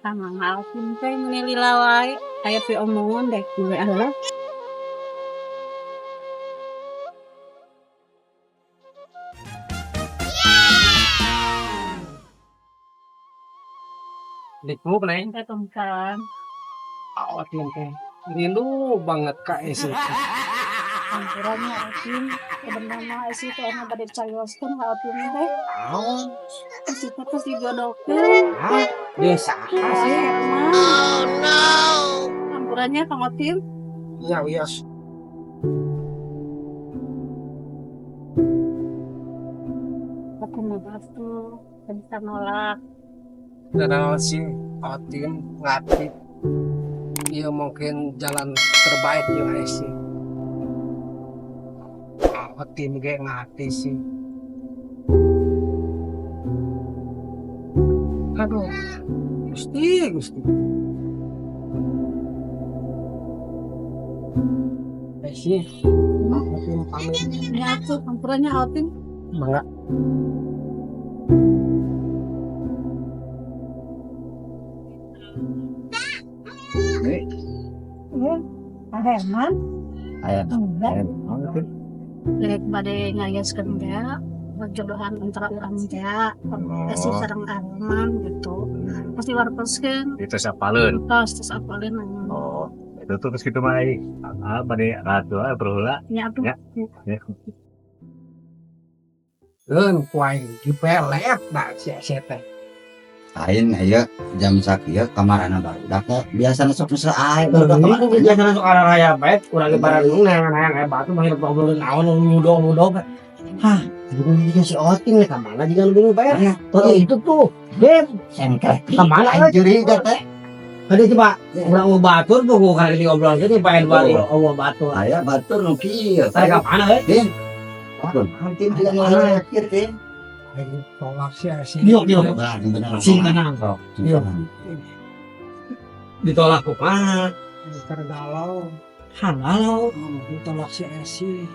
Sama Alvin teh meni lila wae, aya piomongan deh gue lah. Dikmu, Neng. Waalaikumsalam. Awak teh rindu banget ka Esi. Hampura nya, Alvin, sebenarnya Esi teh anu bade carioskeun ka Alvin teh. Naon? Esi teh tos dijodohkeun. Hah? Jeung saha sih? Herman. Hampura nya, Kang Otim. Ya, wios. Aku mah tuh bisa nolak. Dan sih Otim ngerti. Iya, mungkin jalan terbaik ya Esi. Otim ge ngerti sih. Aduh, Gusti, Gusti. Esi, Otim pamit. Ya tuh, hampura nya, Otim. Mangga. Iya, Pak Herman. Aya. Enggak. Aya naon tuh? Rek bade ngayaskeun teh perjodohan antara urang teh. Esi sareng Arman gitu. Pasti wartoskeun. Itu sapaleun. Tos tos apaleun. Oh, itu tuh terus gitu mah ai. Ah, bade ratu ah perlu. Nya atuh. Ya. Ya. Keun ku aing dipelet da si Esi teh. Lain aya jam sakieu kamarana barudak teh biasana sok mesra ae barudak Ini kamarana. biasanya sok raya bae, urang ge bareng neangan aya batu mah hirup ngobrolin naon nyudong-nyudong. Hah, juga si Oting nih kamana juga nu bingung bae. Oh, itu tuh, Beb, Sengklek. Kamana Aing curiga teh. Tadi coba urang mau batur tuh gua kali ngobrol jadi pengen balik oh batur. Aya batur nu kieu. Tadi kamana euy? Tin. Tim juga nu kieu, Tin. Aing tolak si Esi. Diok diok. Wah, bener. Sing tenang. Sok. Iya. Ditolak kumaha? Keur galau, Halo. ditolak si Esi.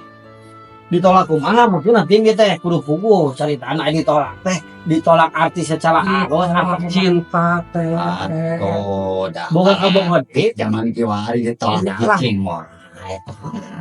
Ditolak kumaha maksudna, Tim? Ieu teh kudu puguh caritana ini ditolak teh. Ditolak arti secara halus apa? Cinta teh. Atuh, dah. Boga kabogoh Di zaman kiwari ditolak Iya lah. cicing wae.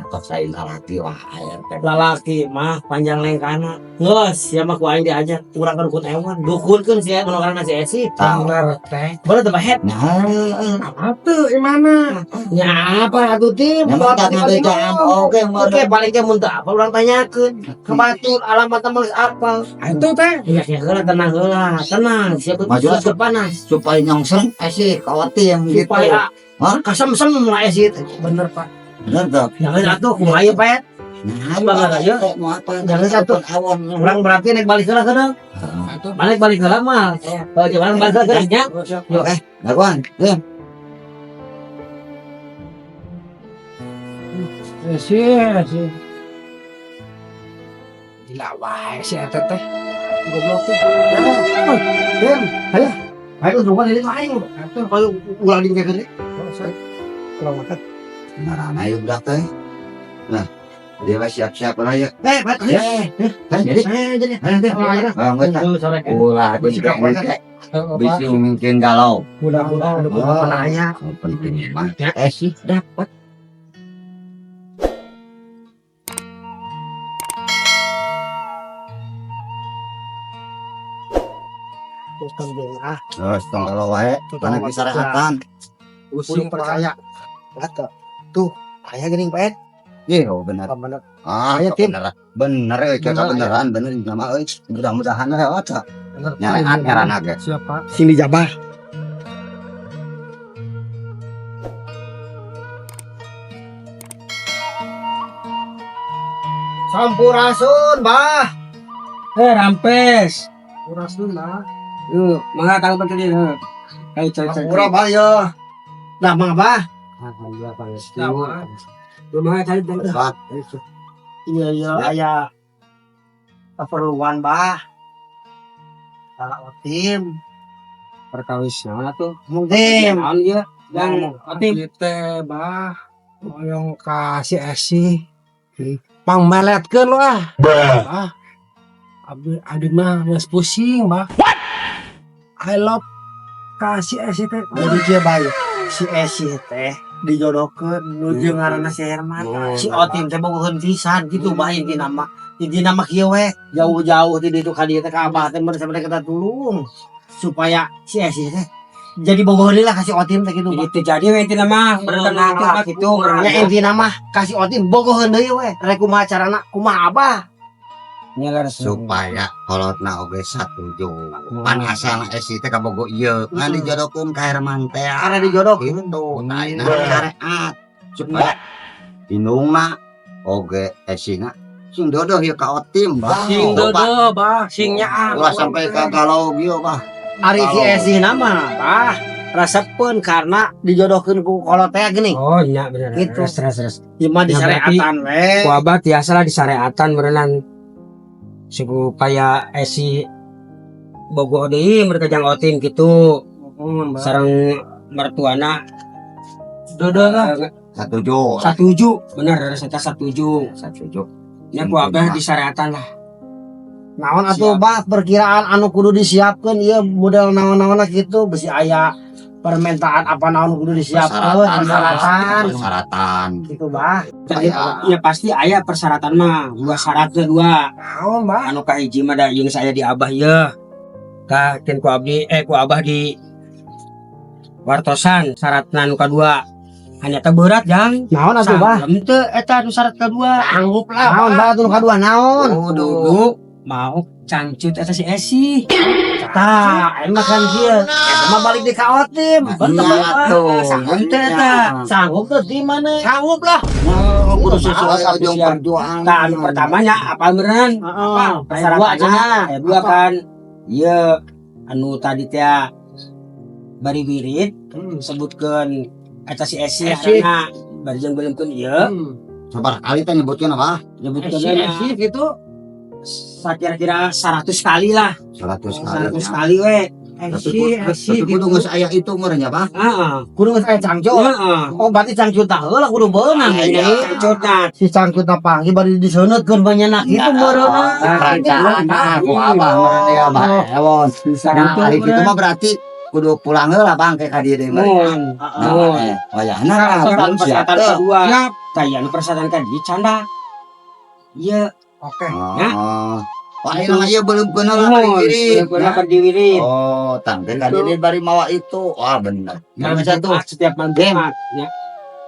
Tos lain lalaki wae teh. Lalaki mah panjang lengkana geus sia mah ku aing diajak urang ka dukun ewan, dukunkeun sia nu ngaranna si Esi. Bener teh. Bener teh, Bahet? Nah, heeh. Apa tuh gimana? Nya apa atuh, Tim? Memang tak ngabejaan oge mah. Oke, paling ge mun teu apa urang tanyakeun ke batur, alamat mah geus apal. Ah, itu teh. Ya ya heula, tenang heula, tenang sia. Maju lah. Sudah panas. Supaya nyongseng Esi ka Otim gitu. Supaya Hah? kasemsem lah Esi teh. Bener, Pak. Bener tuh. Jangan atuh kumaha ieu, Pet? Nah, Bangga aja. Mau apa? Jangan satu. Awon. Urang berarti naik balik heula kedeung. Itu. Balik balik heula mah. Kalau jalan balik heula nya. Yuk, lakuan. Tim. Esi, Esi. Gila wae si eta teh. Goblok teh. Tim, ayo. Ayo coba dari aing. Atuh, Kalau ulah di gede. kurang makan. Beneran ayo budak teh. Nah, dia mah siap-siap lah ya. Eh, Pak. Eh, kan jadi. Eh, jadi. Ayo, Tim. Ah, geus lah. Sore. Ulah dicek. Bisi mungkin galau. Ulah-ulah udah Oh. nanya. Yang penting mah sih dapat. Terus penting ah, Terus tong galau wae, mana bisa rehatan. Pusing kudu percaya. Enggak tuh. Aya geuning, Pak. Iya, oh, bener. Bener. Ah, Aya, Tim. beneran. Bener euy, Bener, cocok beneran, bener nama euy. Mudah-mudahan lewat ah. Bener. Nyarean nyaran ge. Siapa? Sing dijabah. Sampurasun, Bah. Eh, rampes. Kuras dulu lah. Yuk, mangga kalau penting. Ayo cari cari. Sampura, Bah ya. Nah, mangga, Bah. Alhamdulillah, pangestu. Lu mangga cari cari. Bah, Iya, iya, aya keperluan, Bah. Salah Otim. Perkawis naon atuh? Mungkin. Naon ieu? Dan Otim. Otim bah. Hoyong ka si Esi. Pangmeletkeun lah. Bah. Abi abi mah geus pusing, bah. What? I love Ka si Esi teh. Jadi kieu bae si Esi teh dijodohkeun nu jeung ngaranna si Herman. Si Otim teh bogoheun pisan gitu bah intina mah. Intina mah kieu we, jauh-jauh ti ditu ka dieu teh ka Abah teh mun sampe kita tulung supaya si Esi teh jadi bogoheun lah ka si Otim teh gitu bah. Itu jadi we intina mah bertenang mah gitu. Ya intina mah ka si Otim bogoheun deui we. Rek kumaha carana kumaha Abah. Supaya kolotna oge satuju. Pan asalna Esi teh kabogo ieu, ngan dijodohkeun ka Herman teh. Karena dijodohkeun. Gitu. Nah, ini syariat supaya indungna oge Esina sing dodoh ieu ka Otim, bah. Sing dodo bah, sing nyaah. Ulah sampai ka galau kieu, bah. Ari si Esi nama bah resepeun karena dijodohkeun ku kolot teh gini. Oh iya bener. Gitu. Terus terus terus. Ieu mah Ya, berarti disyariatan we. Ku abah tiasa lah disyariatan berenang supaya Esi bogoh deui mereka jang Otim gitu. Sareng mertuana Dodo lah. Satuju. satuju, bener ada eta satuju. Satuju. Ya ku abah disyariatan lah. Naon atuh bah perkiraan anu kudu disiapkeun ieu model naon-naonna kitu besi aya permintaan apa naon kudu disiapkeun persyaratan Persyaratan. gitu bah. Aya. Ya pasti aya persyaratan mah, dua syaratnya dua. Naon bah? Anu kahiji mah da jeung saya di abah ye. Tah kin ku abdi ku abah di wartosan syaratna anu kadua. Hanya teh berat jang. Naon atuh bah? Sangkem teu eta anu syarat kadua. Sanggup lah. Naon bah atuh nu kadua naon? Kudu. Kudu mau cangcut eta si Esi. Tah, emang kan kieu. Eta mah balik di ka Otim. Iya tuh. Sanggup teu eta. Sanggup teu di mana? Sanggup lah. Oh, kudu sesuai jeung Siap. perjuangan. Tah anu pertamanya apa beneran? Heeh. Apa? Dua cenah. Aya dua kan. Iya, anu tadi teh bari wirid sebutkeun eta si Esi Esi. karena bari jeung beuleumkeun ieu Sabar kali teh nyebutkeun apa? nyebutkeun Esi Esi gitu. kira-kira 100 kali lah, 100 kali. 100 kali we. Tapi Esi Esi tapi kudu gitu. geus aya itu meureun nya, Bah. Heeh. Kudu geus aya cangcut. Heeh. Oh berarti cangcut tah heula kudu beunang Iya. ini. Cangcutna. Si cangcut panggil bari diseunetkeun banyak gitu meureunna. Perencanaan ku abah meureun ya, Bah. Ewon. Nah, ari kitu mah berarti kudu pulang heula Bang ke ka dieu deui meureun. Mun. Nah, Mun. wayahna lah, Persyaratan siap persyaratan teu. kedua. Tah ieu anu persyaratan kadi canda. Ieu Oke. Oh. Wah, ini mah ieu beuleumkeun heula bari mun wirid. beuleumkeun bari wirid. Oh, tangke ka dieu bari mawa itu. Wah, bener. Malam Gimana tuh? Jumat, setiap malam Jumat ya.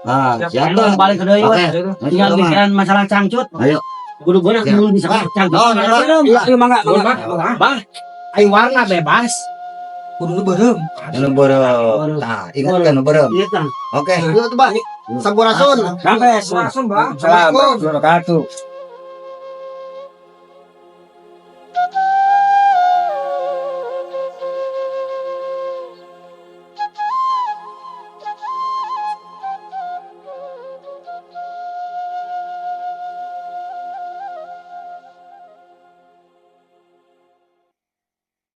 Ah, siap tuh. Balik ke deui we. Oke. Tinggal pikiran masalah cangcut. Ayo. Kudu beunang Siap. dulu bisa Bah. cangcut. Oh, iya. Ayo mangga, mangga. Bah, ayo warna bebas. Kudu nu beureum. Nu beureum. Tah, ingatkeun nu beureum. Iya tah. Oke. Iya tuh bah. Sampurasun. Sampai. Sampurasun, Bah. Salam. Wabarakatuh.